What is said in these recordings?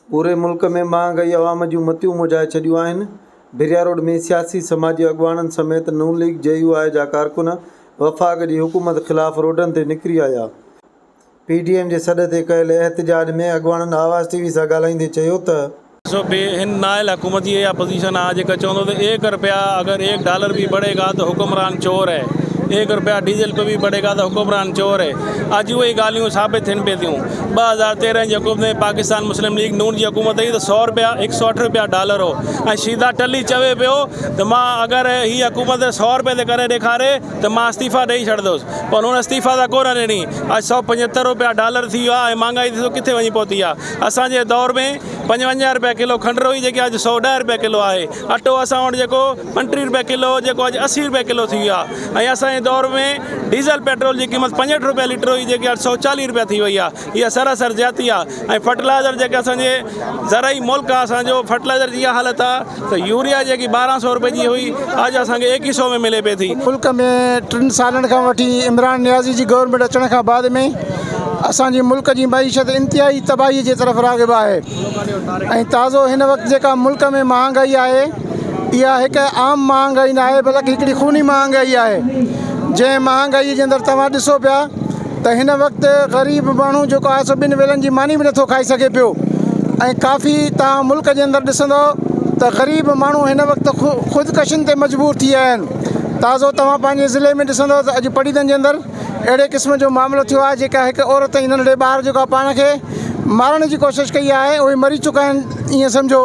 پوري ملڪ ۾ مهانگائي عوام جون متيون موجهائي ڇڏيون آهن، ڀريا روڊ ۾ سياسي سماجي اڳواڻن سميت نون ليگ جي يو آء جا ڪارڪن وفاق جي حڪومت خلاف روڊن تي نڪري آيا. پي ڊي ايم جي سڏ تي ڪيل احتجاج ۾ اڳواڻن آواز ٽي وي سان ڳالهائيندي چيو ته. سو به هن نااهل حڪومت جي اها پوزيشن آهي جيڪا چوندو ته ايڪ رپيا اگر ايڪ ڊالر به بڙهي گا ته حڪمران چور هي. ايڪ روپيا ڊيزل پي به بڙهي گا ته حڪمران چور هي اڄ اهي ئي ڳالهيون ثابت ٿين پي ٿيون 2013 جي حڪومت ۾ پاڪستان مسلم ليگ نون جي حڪومت هئي ته سو روپيا هڪ سو اٺ روپيا ڊالر هو ۽ شيدا ٽلي چوي پيو ته مان اگر هي حڪومت سو روپئي تي ڪري ڏيکاري ته مان استعيفا ڏئي ڇڏندس پر هن استعيفا ته ڪونه ڏني اڄ 175 روپيا ڊالر ٿي ويو آهي ۽ مهانگائي ڏسو ڪٿي وڃي پهتي آهي اسان جي دور ۾ 55 روپيا ڪلو کنڊ هئي جيڪي اڄ 110 روپيا ڪلو آهي اٽو اسان وٽ جيڪو 35 روپيا ڪلو هو جيڪو اڄ 80 روپيا ڪلو ٿي ويو آهي ۽ اسان جي دور ۾ ڊيزل پيٽرول جي قيمت 65 روپيا ليٽر هئي جيڪي اڄ 140 روپيا ٿي وئي آهي اها سراسر زيادتي آهي ۽ فرٽيلائزر جيڪي اسان جي زرعي ملڪ آهي اسان جو فرٽيلائزر جي اها حالت آهي ته يوريا جيڪي 1200 روپئي جي هئي اڄ اسان کي 2100 ۾ ملي پئي ٿي. ملڪ ۾ ٽن سالن کان وٺي عمران نيازي جي گورنمينٽ اچڻ کان بعد ۾ اسان جي ملڪ جي معيشت انتهائي تباهي جي طرف راغب آهي ۽ تازو هن وقت جيڪا ملڪ ۾ مهانگائي آهي اها هڪ عام مهانگائي نه آهي بلڪ هڪڙي خوني مهانگائي آهي جنهن مهانگائي جي اندر توهان ڏسو پيا ته هن وقت غريب ماڻهو جيڪو آهي سو ٻن ويلن جي ماني به نٿو کائي سگهي پيو ۽ ڪافي توهان ملڪ جي اندر ڏسندو ته غريب ماڻهو هن وقت خودڪشين تي مجبور ٿي ويا آهن تازو توهان پنهنجي ضلعي ۾ ڏسندو ته اڄ پڙيدن جي اندر اهڙي قسم جو معاملو ٿيو آهي جيڪا هڪ عورت ۽ ننڍڙي ٻار جيڪو پاڻ کي مارڻ جي ڪوشش ڪئي آهي اهي مري چڪا آهن ائين سمجهو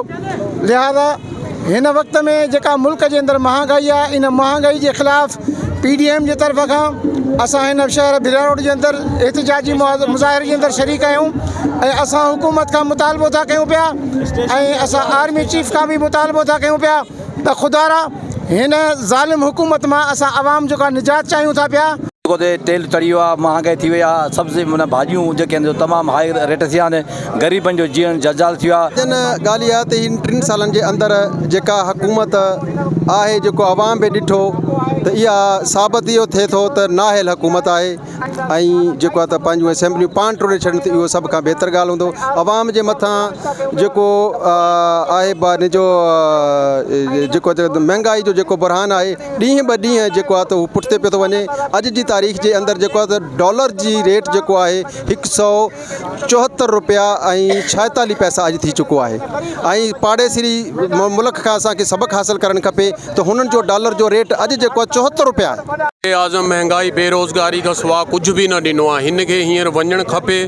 لهذا هن وقت ۾ جيڪا ملڪ جي اندر مهانگائي آهي ان مهانگائي جي خلاف پي ڊي ايم جي طرف کان اسان هن شهر ڀريا روڊ جي اندر احتجاجي مظاهري جي اندر شريڪ آهيون ۽ اسان حڪومت کان مطالبو ٿا ڪيون پيا ۽ اسان آرمي چيف کان به مطالبو ٿا ڪيون پيا ته خدارا هن ظالم حڪومت مان اسان عوام جيڪا نجات چاهيون ٿا پيا. جيڪو تي تيل چڙهي ويو آهي مهانگائي ٿي وئي آهي سبزي معنيٰ ڀاڄيون جيڪي آهن سو تمام هائي ريٽ ٿي ويا آهن غريبن جو جيئڻ جنجال ٿي ويو آهي. جن ڳالهه اها ته هن ٽن سالن جي اندر جيڪا حڪومت آهي جيڪو عوام به ڏٺو ته اها ثابت اهو ٿئي ٿو ته نااهل حڪومت آهي ۽ جيڪو آهي ته پنهنجون اسيمبليون پاڻ ٽوڙي ڇڏن ته اهو سڀ کان بهتر ڳالهه هوندو عوام جي مٿان جيڪو آهي جو جيڪو مهنگائي جو جيڪو بحران آهي ڏينهن به ڏينهن جيڪو آهي ته هو پٺتي پيو ٿو وڃي اڄ جي تاريخ جي اندر جيڪو آهي ته ڊالر جي ريٽ جيڪو آهي هڪ سو 74 روپيا ۽ 46 پئسا اڄ ٿي چڪو آهي ۽ پاڙيسري ملڪ کان اسان کي سبق حاصل ڪرڻ کپي ته هنن جو ڊالر جو ريٽ اڄ جيڪو آهي 74 روپيا آهي. اعظم مهنگائي بيروزگاري کان سوا ڪجهه به نه ڏنو آهي هن کي هينئر وڃڻ کپي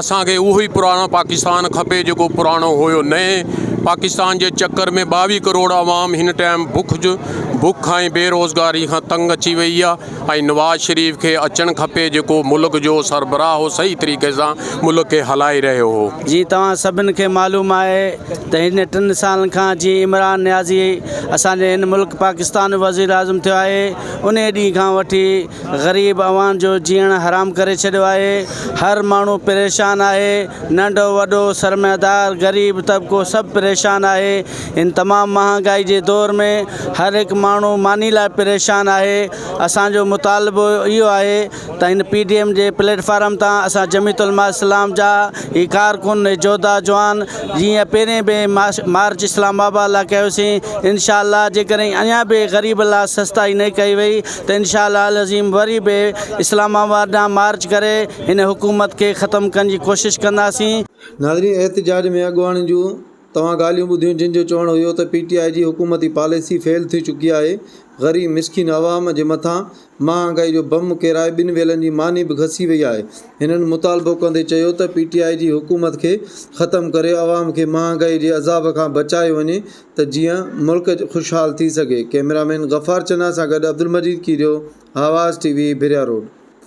اسان کي اهو ئي پراڻو پاڪستان کپي جيڪو پراڻو هيو نئين پاڪستان جي چڪر ۾ 22 ڪروڙ عوام هن ٽائيم بک جو بک ۽ بيروزگاري کان تنگ اچي وئي آهي ۽ نواز شريف کي اچڻ کپي جيڪو ملڪ جو سربراهه هو صحيح طريقي سان ملڪ کي هلائي رهيو هو. جيئن توهان سڀن کي معلوم آهي ته هن ٽن سالن کان جيئن عمران نيازي اسان جي هن ملڪ پاڪستان جو وزيراعظم ٿيو آهي انهي ڏينهن کان وٺي غريب عوام جو جيئڻ حرام ڪري ڇڏيو آهي هر ماڻهو پريشان آهي ننڍو وڏو سرمائيدار غريب طبقو سڀ پريشان آهي هن تمام مهانگائي جي دور ۾ هر هڪ ماڻهو ماني لاء پريشان آهي اسان جو مطالبو اهو آهي ته هن پي ڊي ايم جي پليٽ فارم تان اسان جميعت علماء اسلام جا هي ڪارڪن هي جوڌا جوان جيئن پهرين به مارچ اسلام آباد لاء ڪيوسين انشاء الله جيڪڏهن اڃا به غريب لاء سستائي نه ڪئي وئي ته انشاء الله العظيم وري به اسلام آباد ڏانهن مارچ ڪري هن حڪومت کي ختم ڪرڻ جي ڪوشش ڪنداسين. ناظرين احتجاج ۾ اڳواڻن جون توهان ڳالهيون ٻڌيون جن جو چوڻ هيو ته پي ٽي آء جي حڪومتي پاليسي فيل ٿي چڪي آهي، غريب مسڪين عوام جي مٿان مهانگائي جو بم ڪيرائي ٻن ويلن جي ماني به کسي وئي آهي. هنن مطالبو ڪندي چيو ته پي ٽي آء جي حڪومت کي ختم ڪري عوام کي مهانگائي جي عذاب کان بچايو وڃي ته جيئن ملڪ خوشحال ٿي سگهي. ڪئميرا مين غفار چنا سان گڏ Abdul Majeed Kerio, Awaz T V, Bhiria road.